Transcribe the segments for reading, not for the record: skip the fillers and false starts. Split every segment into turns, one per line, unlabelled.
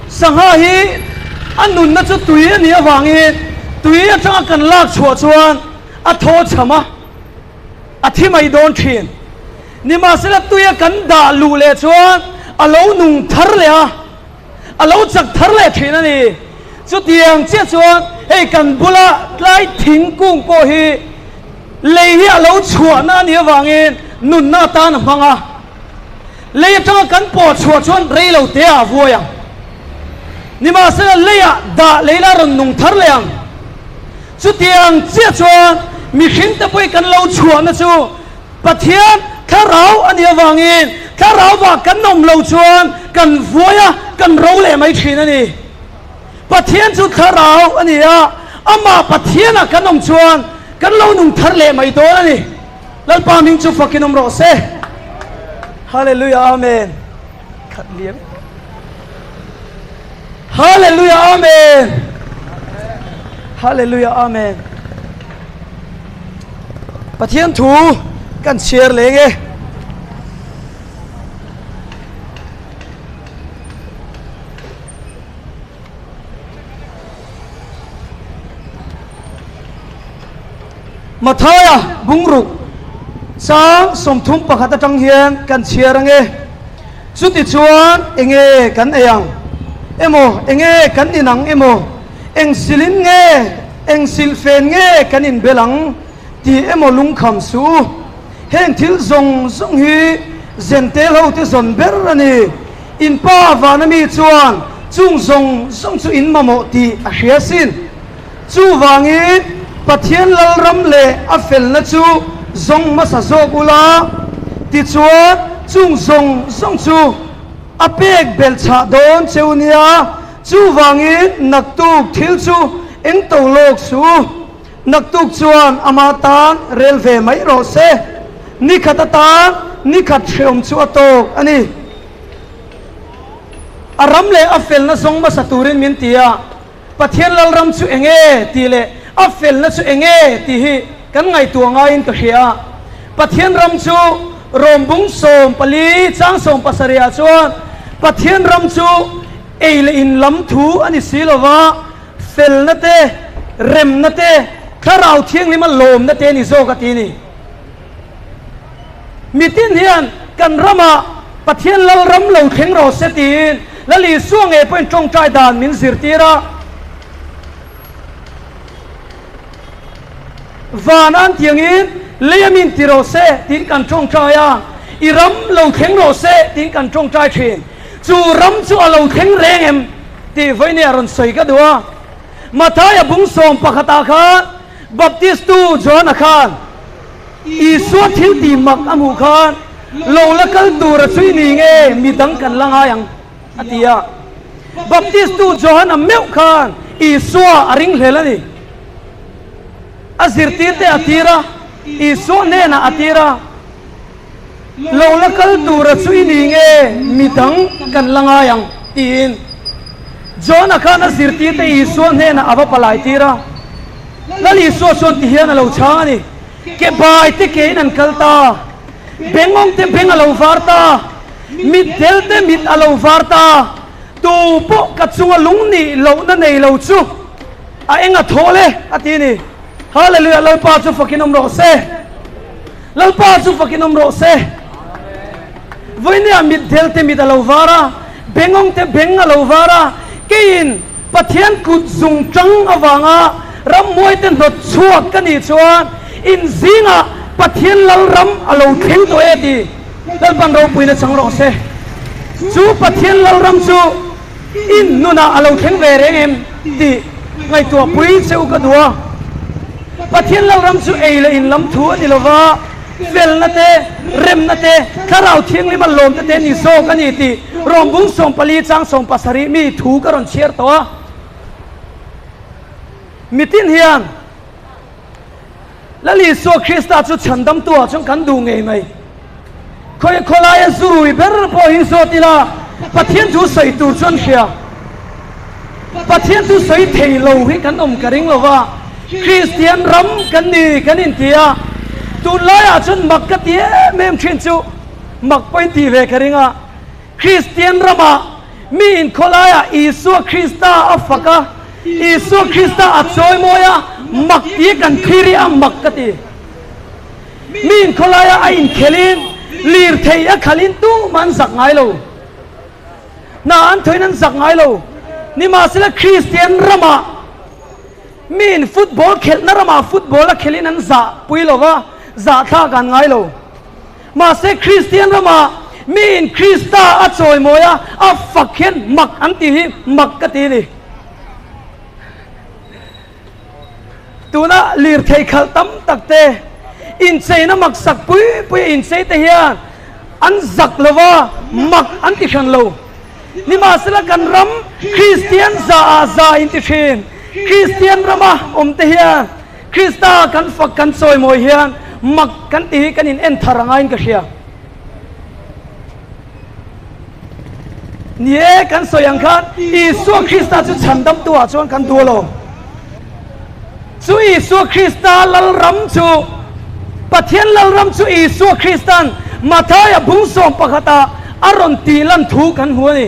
Sangha hi a nunna chu tui a nih avangin tui atanga kan lak chhuah chuan a thaw chham a, a thi mai dawn thin. Nimahsela tuia kan dah luh leh chuan a lo nung thar leh a, a lo chak thar leh thin a ni. Chutiang chiah chuan hei kan bula tlai thingkung pawh hi lei hi a lo chhuahna a nih avangin nunna atan a hmang a. Lei atanga kan pawh chhuah chuan rei lo te ah a vuai ang. Nimahsela leiah dah lei la rawn nung thar leh ang. Chutiang chiah chuan mihringte pawhin kan lo chhuahna chu Pathian thlarau a nih avangin thlarauvah kan awm lo chuan kan vuai a, kan ro leh mai thin a ni. Pathian chu thlarau a ni a, amah Pathianah kan awm chuan kan lo nung thar leh mai dawn a ni. Lalpa hming chu fakin awm rawh se. Hallelujah Amen. Khat liam. Hallelujah Amen. Hallelujah Amen. Pathian thu kan chhiar leng e. Mathaia bungruk chang 31 atang hian kan chhiar ange. Chutichuan enge kan ei ang emaw, enge kan in ang emaw, eng silin nge, eng silhfen nge kan inbel ang tih emaw lungkham suh u. Heng thil zawng zawng hi Zentel hote zawn ber a ni. In pa vana mi chuan chung zawng zawng chu in mamawh tih a hria sin. Chuvangin, Pathian Lalram leh a felna chu zawng hmasa zawk ula, tichuan chung zawng zawng chu a pek belh chhah dawn cheu nia. Chuvangin, naktuk thil chu eng to lawk suh u. Naktuk chuan ama tan rel ve mai rawh se. Nikhat atan nikhat hreawm chu a tawk a ni. A ram leh a felna zawng hmasa turin min ti a. Pathian Lalram chu eng nge tih leh a felna chu eng nge tih hi kan ngaihtuah ngaiin ka hria a. Pathian ram chu Rawmbung 14 chang 70 ah chuan Pathian ram chu ei leh in lam thu a ni si lo va, felna te, remna te, Thlarau Thianghlima lawmna te a ni zawk a ti a ni. Mitin hian kan ramah Pathian Lalram lo thleng rawh se tiin Lal Isua ngei pawhin tawngtai dan min zirtir a. Van an tiangin lei a min ti rawh se tiin kan tawngtai a, i ram lo thleng rawh se tiin kan tawngtai thin. Chu ram chu a lo thleng reng em tih vawinia rawn sawi ka duh a. Mathaia bung sawm pakhatah khan Baptistu Johana khan Isua thil tih mak a hmuh khan lo la kal tur a chhui ni nge mi dang kan la ngai ang a ti a. Baptistu Johana meuh khan Isua a ring hlel a ni. A zirtirte a tir a, Isua hnenah a tir a, Lo la kal tur a chhui ni nge mi dang kan la ngai ang tiin Johana khan a zirtirte Isua hnenah a va palai tir a. Lal Isua chuan ti hian a lo chhang a ni, Ke bai te kein an kal ta, bengawng te beng a lo var ta, mitdel te mit a lo var ta, tu pawh ka chunga lung nih lohna nei lo chu a eng a thawl e, a ti a ni. Hallelujah, Lalpa chu fakin awm rawh se. Lalpa chu fakin awm rawh se. Vawinia mitdel te mit a lo var a, bengawng te beng a lo var a, keiin Pathian kut zung tang avanga rammuai te hnawt chhuak ka nih chuan in zingah Pathian Lalram a lo thleng tawh e ti Lalpan ropuina chang rawh se. Chu Pathian Lalram chu in nunah a lo thleng ve reng em tih ngaihtuah pui che u ka duh a. Pathian Lalram chu ei leh in lam thu a ni lo va, felna te, remna te, Thlarau Thianghlima lawmte te ni zawk a ni tih Rawmbung 14 chang 17 mi thu ka rawn chhiar tawh a. Mitin hian Lal Isua Krista chu chhandamtu ah chuan kan duh ngei mai. Khawi khawlaia zu rui ber pawh hi zawt ila Pathian thu sawi tur chuan hria. Pathian thu sawi thei lo hi kan awm ka ring lo va, Kristian ram kan ni kan inti a, tunlaiah chuan mak ka ti em em thin chu mak pawhin tih ve ka ring a, Kristian ramah. Mi in khawlaiah Isua Krista a fak a, Isua Krista a chawimawi a, mak ti kan thlir hi a mak ka ti. Mi in khawlaiah a inkhelhin, lirthei a khalhin tumah an zak ngai lo. Hna an thawhin an zak ngai lo. Nimahsela Kristian ramah mi in football khelhna ramah football a khelhin an zah pui lo va, zahthlak an ngai lo. Mahse Kristian ramah mi in Krista a chawimawi a, a fak hian mak an tih hi mak ka ti a ni. Tuna lirthei khalh tam tak te, incheina maksak pui pui a inchei te hian an zak lo va, mak an ti hran lo. Nimahsela kan ram Kristian za ah za inti thin. Kristian rama awm te hian Krista kan fak kan chawimawi hian mak kan ti hi kan in en thar angaiin ka hria. Ni e, kan sawi ang khan Isua Krista chu chhandamtu ah chuan kan duh alawm. Chu Isua Krista Lalram chu, Pathian Lalram chu Isua Krista'n Mathaia bung sawm pakhatah a rawn tih lan thu kan hmu a ni.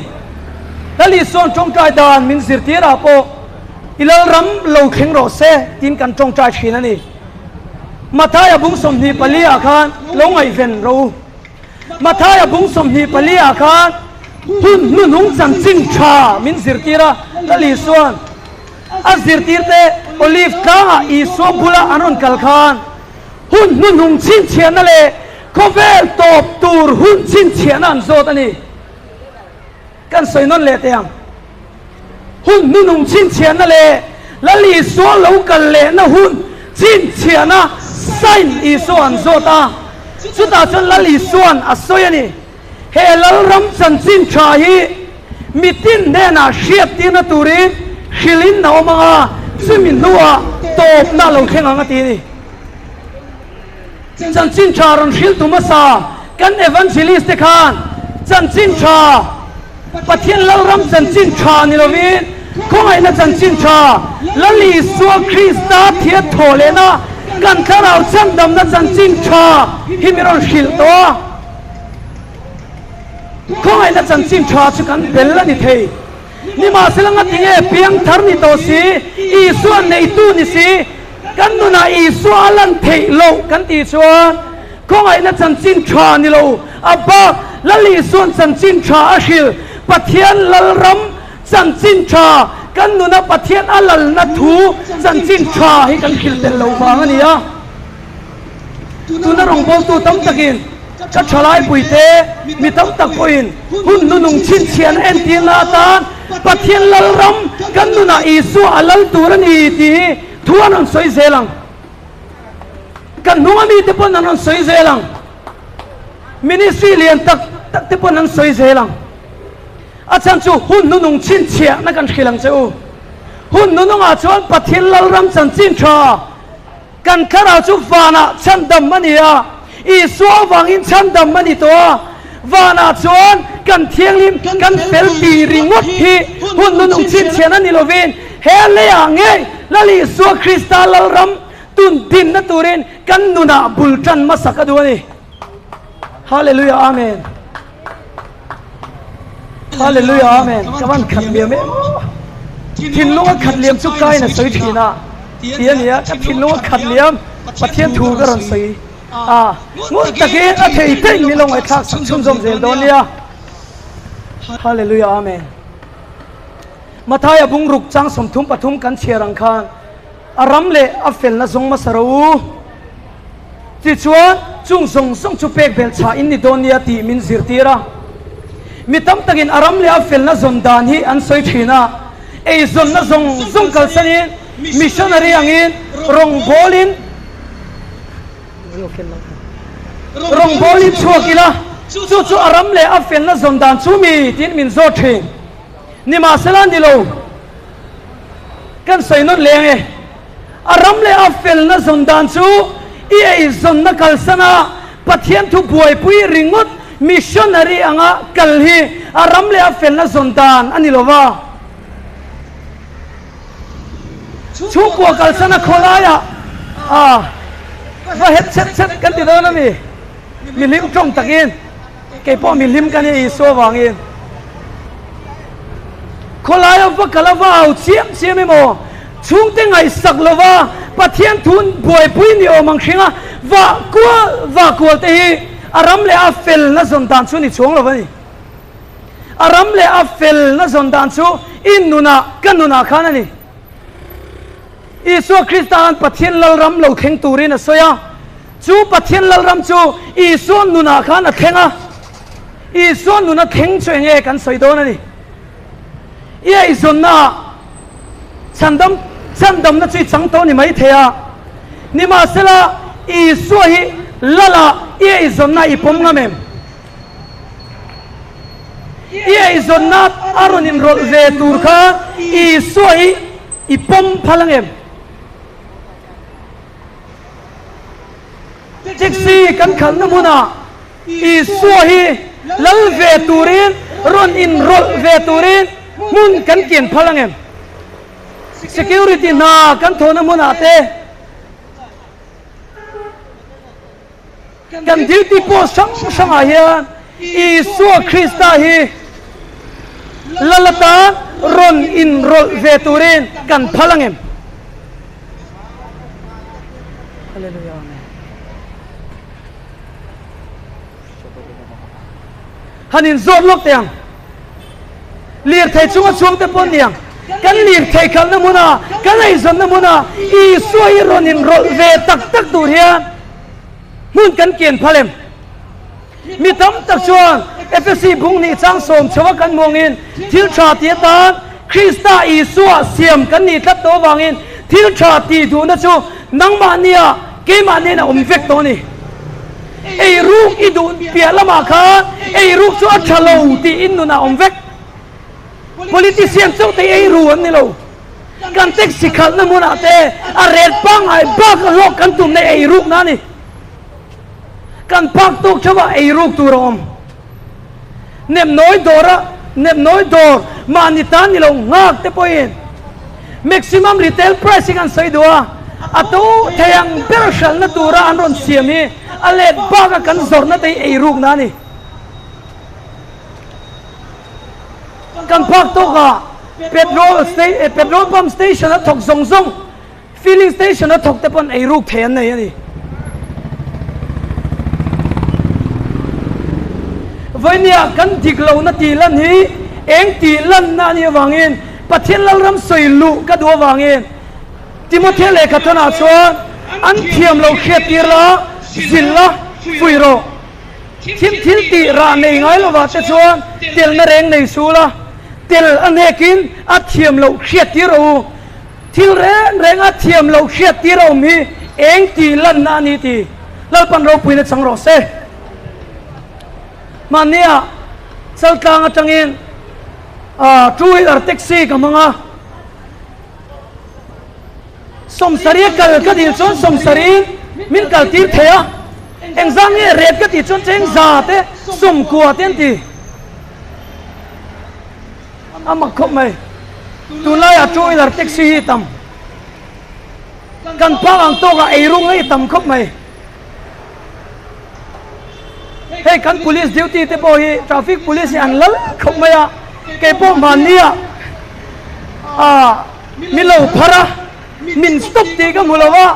Lal Isua'n tawngtai dan min zirtir ah pawh I Lalram lo thleng rawh se tiin kan tawngtai thin a ni. Mathaia bung 24 ah khan lo ngaihven rawh u. Mathaia bung 24 ah khan hun hnuhnung chanchin tha min zirtir a, Lal Isua'n A zirtirte Olive tlangah Isua bula an rawn kal khan hun hnuhnung chhinchhiahna leh khawvel tawp tur hun chhinchhiahna an zawt a ni. Kan sawi nawn leh teh ang. Hun hnuhnung chhinchhiahna leh Lal Isua lo kal lehna hun chhinchhiahna sign Isua an zawt a. Chutah chuan Lal Isua'n a sawi a ni. He Lalram chanchin tha hi mitin hnenah hriattirna turin hrilhin a awm ang a, chumi hnuah tawpna a lo thleng ang a ti a ni. Chanchin tha rawn hriltu hmasa kan evangelist te khan chanchin tha, Pathian Lalram chanchin tha ni lovin khawngaihna chanchin tha, Lal Isua Krista thia thawh lehna kan thlarau chhandamna chanchin tha hi mi rawn hrilh tawh a. Khawngaihna chanchin tha chu kan bel a ni thei. Nimahsela ngatinge piangthar ni tawh si, Isua neitu ni si, kan nunah Isua a lan theih loh kan tih chuan khawngaihna chanchin tha ni lo, a bak Lal Isua'n chanchin tha a hrilh, Pathian Lalram chanchin tha, kan nuna Pathian a lalna thu chanchin tha hi kan hrilh tel lo vang a ni a. Tuna rawngbawltu tam takin ka thalaipui te, mi tam tak pawhin hun hnunung chhinchhiahna entirna atan Pathian Lalram kan nunah Isua a lal tur a ni tih hi thu an rawn sawi zel ang. Kan hnunga mite pawn an rawn sawi zel ang. Ministry lian tak tak te pawn an sawi zel ang. A chhan chu hun hnunung chhinchhiahna kan hrilh ang che u. Hun hnunungah chuan Pathian Lalram chanchin tha Kan thlarau chu vanah chhandam a ni a, Isua avangin chhandam a ni tawh a. Vanah chuan kan thianghlim, kan fel ti ringawt hi hun nunung chhinchhian a ni lovin, he leiah ngei Lal Isua Krista Lalram tun dinna turin kan nunah bul tan hmasak a duh a ni. Hallelujah Amen. Hallelujah Amen ka van khat liam em aw thinlung a khat liam chu kain a sawi thin a ti a nia ka thinlung a khat liam Pathian thu ka rawn sawi a ngun takin a thei theih min lo ngaihthlak sak chhunzawm zel dawn nia Hallelujah Amen Mathaia bungruk chang 33 kan chhiar ang khan A ram leh a felna zawng hmasa ro u. Tichuan, chung zawng zawng chu pek belh chhah in ni dawn nia tih min zirtir a. Mi tam takin a ram leh a felna zawn dan hi an sawi thin a. Eizawnna zawng zawng kalsanin missionary angin rawngbawlin rawngbawlin chhuak ila, chu chu a ram leh a felna zawn dan chu mi tiin min zawt thin. Nimahsela ni lo. Kan sawi nawn leng e. A ram leh a felna zawn dan chu i eizawnna kalsan a, Pathian thu buaipui ringawt missionary anga kal hi a ram leh a felna zawn dan a ni lo va. Chhungkua kalsan a khawlaiah a va het chet chet kan ti dawn a mi? Mihlim tawng takin. Kei pawh mihlim ka nia Isua vangin. Khawlaia va kal a va au chiam chiam emaw, chhungte ngaihsak lova Pathian thu buaipui ni awm ang hringa vah kual vah kual te hi a ram leh a felna zawn dan chu ni chuang lo a ni. A ram leh a felna zawn dan chu i nunah, ka nunah khan a ni. Isua Krista khan Pathian Lalram lo thleng turin a sawi a, chu Pathian Lalram chu Isua nunah khan a thleng a. Isua nuna thleng chu enge kan sawi dawn a ni. I eizawnnaah chhandam chhandamna chu i chang tawh ni mai thei a, nimahsela Isua hi Lala i eizawnna i pawm ngam em? I eizawnna a rawn inrawlh ve tur kha Isua hi i pawm phal ang em? Taxi kan khalhna hmunah Isua hi lal ve turin rawn inrawlh ve turin hmun kan kian phal ang em? Security hna kan thawhna hmunah te, Kan duty post hrang hrangah hian Isua Krista hi Lal atan rawn inrawlh ve turin kan phal ang em? Hallelujah Amen. Han inzawt lawk teh ang. Lirthei chunga chhuangte pawh ni ang. Kan lirthei khalhna hmuna, kan eizawnna hmuna Isua hi rawn inrawlh ve tak tak tur hian hmun kan kian phal em? Mi tam tak chuan Efesi bung nih chang sawm chho a kan hmuangin thil tha ti atan Krista Isua siam kan nih tlat tawh avangin thil tha tih duhna chu nangmahnia keimahniin a awm vek tawh a ni. Eiruk i duh piah lamah khan eiruk chu a tha lo tih in nunah a awm vek. Politician chauh te eiru an ni lo. Kan taxi khalhna hmunah te a ret pangngai bak a hlawk kan tumna eirukna a ni. Kan phak tawk theuh a eiruk tur a awm. Nepnawi dawra nepnawi dawr mahni tan ni lo nghak te pawhin maximum retail price hi kan sawi duh a, a to thei ang ber hralhna tura an rawn siam hi a let baka kan zawrhna te hi eirukna a ni. Kan phak tawkah petrol petrol pump station a thawk zawng zawng Filling station a thawk te pawn ei ruk thei an nei a ni. Vawinia kan dik lohna tih lan hi eng tih lanna a nih avangin Pathian Lalram sawi luh ka duh avangin Timothea lehkha thawnah chuan an thiam lo hriat tir la, zil la, fuih rawh. Thim thil tih rah nei ngai lovah te chuan telna reng nei sul a, tel a hnekin a thiam loh hriat tir rawh u. Thil reng reng a thiam loh hriat tir a awm hi eng tih lanna a ni ti Lalpan ropuina chang rawh se. Mahnia Chaltlang atangin two wheeler taxi ka hmang a, sawmsarih a kal ka dil chuan sawmsarih min kal tir thei a, engzah nge ret ka tih chuan cheng za te sawmkua te an ti. A mak khawp mai. Tunlaiah two wheeler taxi hi tam. Kan phak ang tawkah eirung hi tam khawp mai. Hei kan police duty te pawh hi traffic police hi an lal khawp mai a. Kei pawh hmannia ah min lo phar a, min stop tih ka hmu lo a,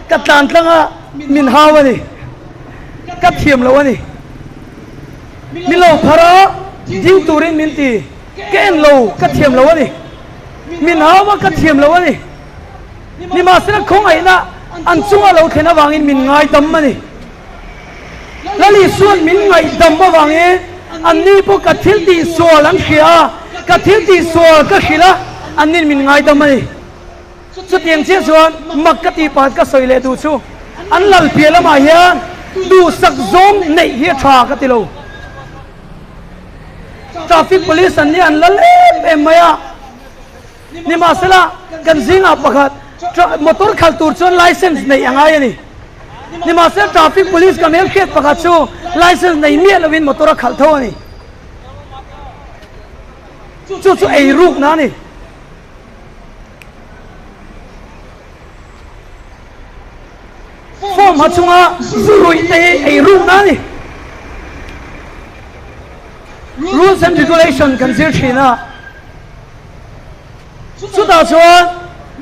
ka tlan tlang a, min hau a ni. Ka thiam lo a ni. Min lo phar a, ding turin min ti. Ka en lo, ka thiam lo a ni. Min hau a, ka thiam lo a ni. Nimahsela khawngaihna an chunga lo thlen avangin min ngaidam a ni. Lal Isua'n min ngaihdam avangin anni pawh ka thil tihsual an hria a, ka thil tihsual ka hrilh a, anni'n min ngaidam a ni. Chutiang chiah chuan mak ka tih pat ka sawi leh duh chu an lal piah lamah hian duhsak zawng neih hi a tha ka ti lo. Traffic police an nia an lal em em mai a, nimahsela kan zingah pakhat motor khalh tur chuan license neih a ngai a ni. Nimahsela traffic police ka hmelhriat pakhat chu license nei miah lovin motor a khalh tho a ni. Chu chu eirukna a ni. Form ha chunga zu ruih te hi ei rukna a ni. Rules and regulation kan zir thin a. Chutah chuan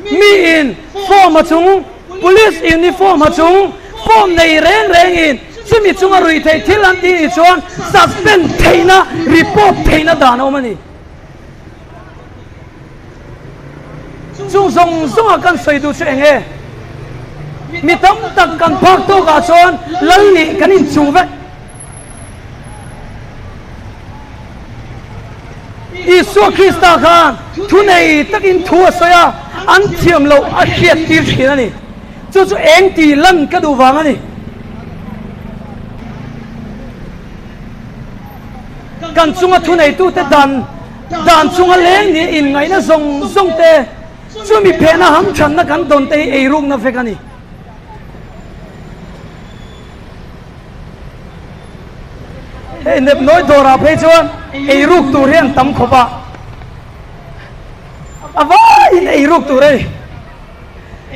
miin form a chung, police uniform a chung, form nei reng rengin chumi chunga ruih theih thil an tih nih chuan suspend theihna, report theihna dan a awm a ni. Chung zawng zawnga kan sawi duh chu eng nge? Mi tam tak kan phak tawkah chuan lal nih kan inchuh vek. Isua Krista khan thunei takin thu a sawi a, an thiam loh a hriat tir thin a ni. Chu chu eng tih lan ka duh vang a ni. Kan chunga thuneitute dan dan chunga leng nia inngaihna zawng zawng te, chumi phehna hamthanna kan dawn te hi eirukna vek a ni. Hei nepnawi dawrah phei chuan eiruk tur hi an tam khawp a, a vaiin eiruk tur a ni.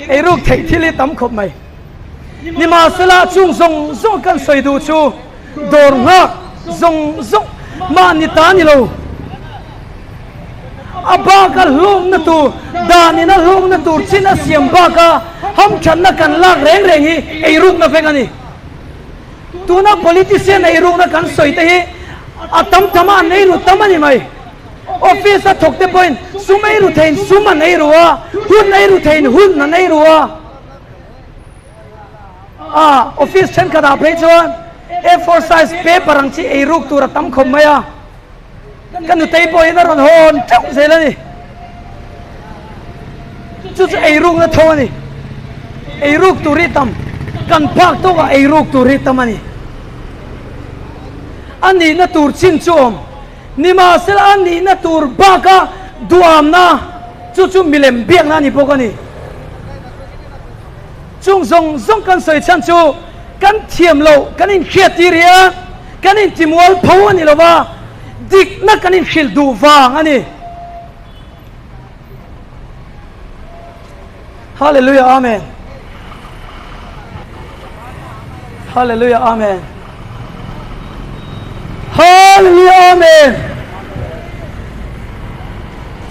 Eiruk theih thil hi tam khawp mai. Nimahsela chung zawng zawng kan sawi duh chu dawr nghak zawng zawng mahni ta ni lo. A baka hlawkna tur, danin a hlawkna tur chin a siam baka hamthatna kan lak reng reng hi eirukna vek a ni. Tuna politician eirukna kan sawi te hi a tam tam a, an eiru tam a ni mai. Office a thawk te pawhin sum eiru theiin sum an eiru a, hun eiru theiin hun an eiru a. A office thenkhatah phei chuan A4 size paper ang chi eiruk tur a tam khawp mai a. Ka nutei pawhin a rawn hawn teuh zel a ni. Chu chu eirukna tho a ni. Eiruk tur hi tam, kan phak tawkah eiruk tur hi tam a ni. A nihna tur chin chu awm. Nimahsela a nihna tur baka duamna chu chu milem biakna a ni bawk a ni. Chung zawng zawng kan sawi chhan chu kan thiam loh kan inhriattir hian kan intimual pho a ni lo va, dikna kan inhrilh duh vang a ni. Hallelujah Amen. Hallelujah Amen. Hallelujah Amen.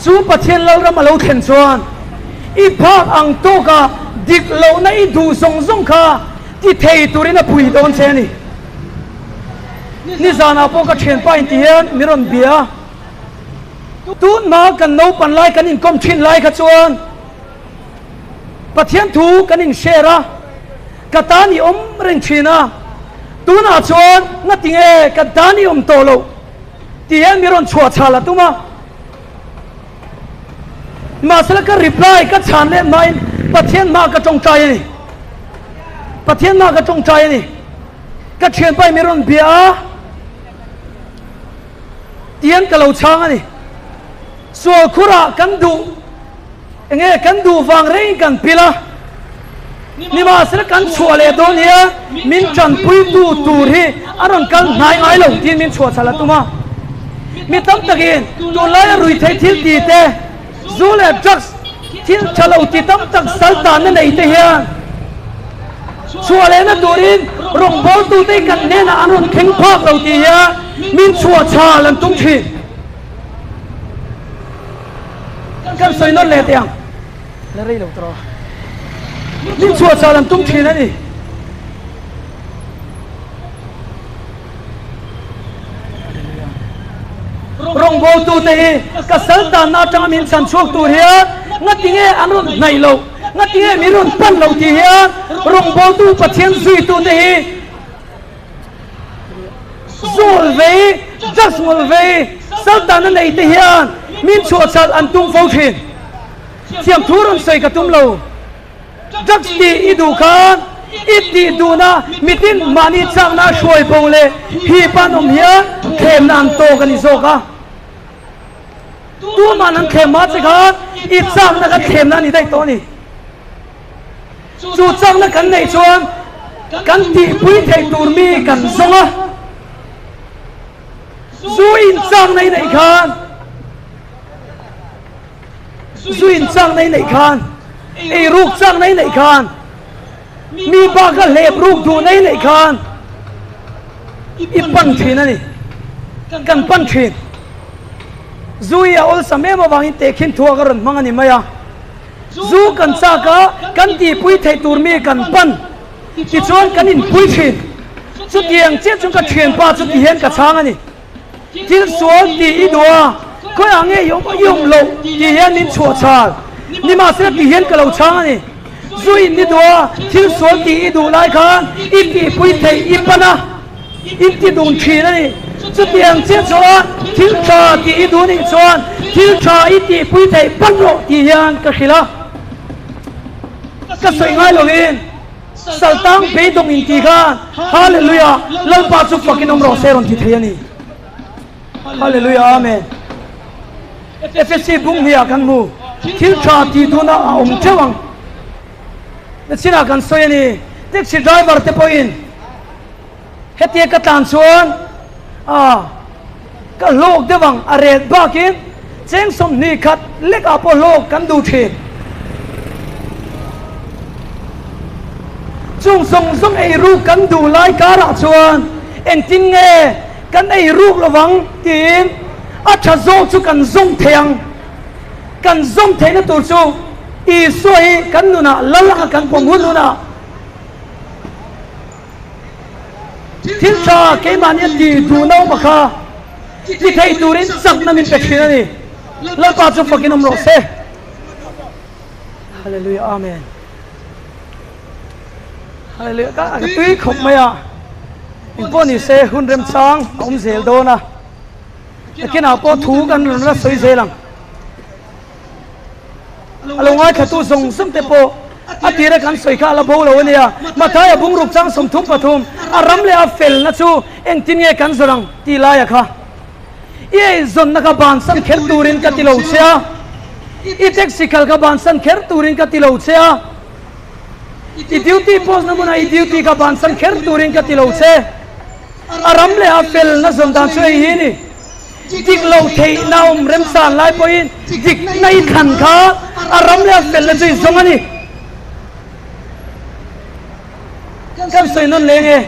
Chu Pathian Lalram a lo thlen chuan i phak ang tawka dik lohna i duh zawng zawng kha ti thei turin a pui dawn che a ni. Nizanah pawh ka thianpa in ti hian mi rawn bia a, tun hma kan naupan lai kan inkawm thin lai kha chuan Pathian thu kan in share a, ka tan i awm reng thin a, tunah chuan ngatinge ka tan i awm tawh loh ti hian mi rawn chhuah chhal a tum a. Mahsela ka reply ka chhan leh hmain Pathian hma ka tawngtai a ni. Pathian hma ka tawngtai a ni. Ka thianpa in mi rawn bia a, tihian ka lo chhang a ni. Sual khurah kan duh Enge kan duh vang rengin kan pil a, nimahsela kan chhuah leh dawn hian min tanpuitu tur hi a rawn kal hnai ngai lo tiin min chhuah chhal a tum a. Mi tam takin tunlaia ruihtheih thil ti te, zu leh drugs thil tha lo ti tam tak sal tanna nei te hian chhuah lehna turin rawngbawltute hi kan hnenah an rawn thleng phak lo tih hian min chhuah chhal an tum thin. Kan sawi nawn leh teh ang. La rei lo tawh. Min chhuah chal an tum thin a ni. Rawngbawltute hi ka sal tanna atanga min chhan chhuak tur hian ngatinge an rawn hnaih loh, ngatinge min rawn pan loh tih hian rawngbawltu Pathian zuitute hi Zawl vei, drugs ngawlh vei, saltana nei te hian min chhuahchhalh an tum fo thin. Thiamthu rawn sawi ka tum lo. Drugs tih i duh khan i tih duhna mitin mahni chakna hruai bo leh hip an awm hian thlemna an tawk a ni zawk a. Tuman an thlem hma che khan i chakna kha thlemna a ni daih tawh a ni. Chu chakna kan neih chuan kan tihpui theih tur mi kan zawng a, zu in chakna i neih khan, zu in chakna i neih khan, ei ruk chakna i neih khan, mi baka hlep ruk duhna i neih khan i pan thin a ni, kan pan thin. Zu hi a awlsam em avangin tehkhin thua ka rawn hmang a ni mai a. Zu kan chak a, kan tihpui theih tur mi kan pan tichuan kan inpui thin. Chutiang chiah chuan ka thianpa chu ti hian ka chhang a ni. Thil sual tih i duh a, khawiah nge i awm i awm loh tih hian min chhuah chhal. Nimahsela tih hian ka lo chhang a ni. Zu in i duh a, thil sual tih i duh lai khan i tihpui theih i pan a, in ti dun thin a ni. Chutiang chiah chuan thil tha tih i duh nih chuan thil tha i tihpui theih pan rawh tih hian ka hrilh a. Ka sawi ngai lovin. Saltang beidawng in ti khan Hallelujah Lalpa chu fakin awm rawh se rawn ti thei a ni. Hallelujah Amen. Efesi bung hnih ah kan hmu thil tha ti duna a awm teuh ang. Nachinah kan sawi a ni taxi driver te pawhin Hetia ka tlan chuan a ka hlawk deuh ang, a ret bakin cheng 20 khat lekah pawh hlawk kan duh thin. Chung zawng zawng ei ruk kan duh lai karah chuan engtin nge kan ei ruk lovang tiin a tha zawk chu kan zawng thei ang. Kan zawng theihna tur chu Isua hi kan nunah lal anga kan pawm hun hunah, Thil tha keimahni a ti duh nauma kha ti thei turin chakna min pe thin a ni. Lalpa chu fakin awm rawh se. Hallelujah Amen. Hallelujah ka ka tui khawp mai a. Engpawh ni se hun remchang a awm zel dawn a. Nakinah pawh thu kan rawn la sawi zel ang. A lo ngaithlatu zawng zawng te pawh a tira kan sawi kha a la bo lo a nia. Mathaia bungruk chang 33, a ram leh a felna chu engtin nge kan zawn ang tih laia kha. I eizawnna kha bansan kher turin ka ti lo che a, i taxi khal kha bansan kher turin ka ti lo che a, i duty post na hmunah i duty kha bansan kher turin ka ti lo che. A ram leh a felna zawn dan chu hei hi a ni. Dik lo theihna awm remsan lai pawhin dikna i thlan kha a ram leh a felna chu i zawng a ni. Kan sawi nawn leng e,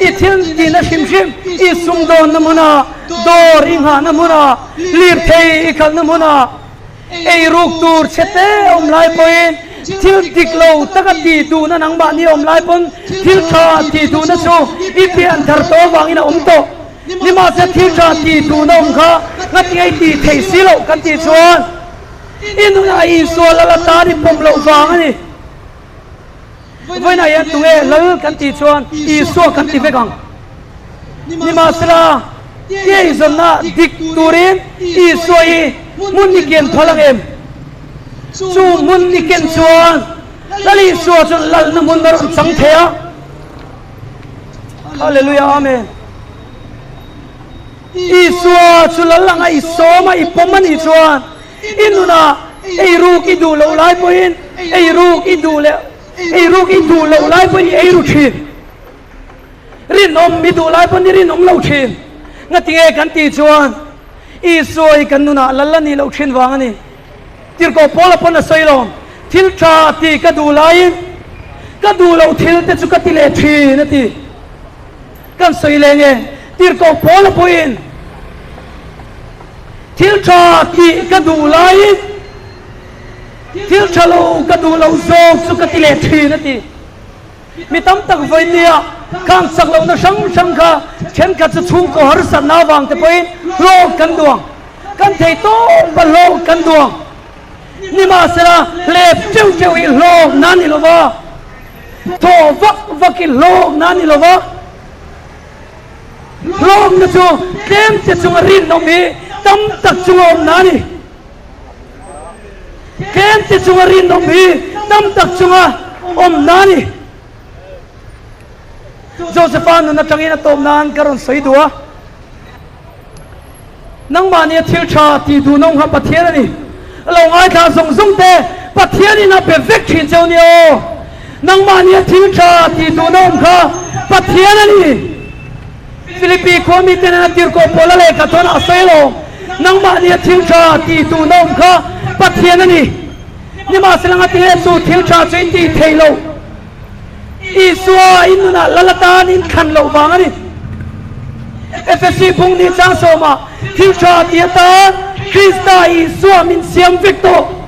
i thil tihna hrim hrim, i sumdawnna hmuna, dawr i nghahna hmuna, lirthei i khalhna hmuna, eiruk tur chhe te awm lai pawhin thil dik lo taka tih duhna nangmahni awm lai pawn thil tha tih duhna chu i pian thar tawh avangin a awm tawh. Nimahse thil tha tih duhna awm kha ngatinge i tih theih si loh kan tih chuan i nunah Isua lal atan i pawm loh vang a ni. Vawiinah hian tunge lal kan tih chuan Isua kan ti vek ang. Nimahsela i eizawnna dik turin Isua hi hmun i ken phal ang em? Chu hmun i ken chuan Lal Isua chuan lalna hmun a rawn chang thei a. Hallelujah Amen. Isua chu lal anga i sawm a i pawm a nih chuan i nunah eiruk i duh loh lai pawhin eiruk i duh leh eiruk i duh loh lai pawhin i eiru thin. Rinawm i duh lai pawn i rinawm lo thin. Ngatinge kan tih chuan Isua hi kan nunah lal a nih loh thin vang a ni. Tirhkoh Paula pawn a sawi lo, Thil tha tih ka duh laiin ka duh loh thil te chu ka ti leh thin a ti. Kan sawi leh nge, Tirhkoh Paula pawhin thil tha tih ka duh laiin thil tha lo ka duh loh zawk chu ka ti leh thin a ti. Mi tam tak vawinia khang chak lohna hrang hrang kha thenkhat chu chhungkaw harsatna avang te pawhin hlawk kan duang. Kan thei tawp a hlawk kan duang. Nimahsela hlep teuh teuh hi hlawkna a ni lo va, thaw vak vak hi hlawkna a ni lo va. Hlawkna chu tlem te chunga rinawm hi tam tak chunga awmna a ni. Tlem te chunga rinawm hi tam tak chunga awmna a ni. Josepha nun atangin a tawp nan ka rawn sawi duh a. Nangmahni a thil tha tih duh nawng kha Pathian a ni. A lo ngaithla zawng zawng te Pathianin a be vek thin cheu nia aw. Nangmahni a thil tha tih duh nawng kha Pathian a ni. Philippi khua mite nena tirhkoh Paula lehkha chuan a sawi alawm, Nangmahni a thil tha tih duh nawng kha Pathian a ni. Nimahsela ngatinge chu thil tha chu in tih theih loh? Isua in nunah lal atan in thlan loh vang a ni. Efesi bung ni chang sawmah thil tha ti atan Krista Isua min siam vek tawh.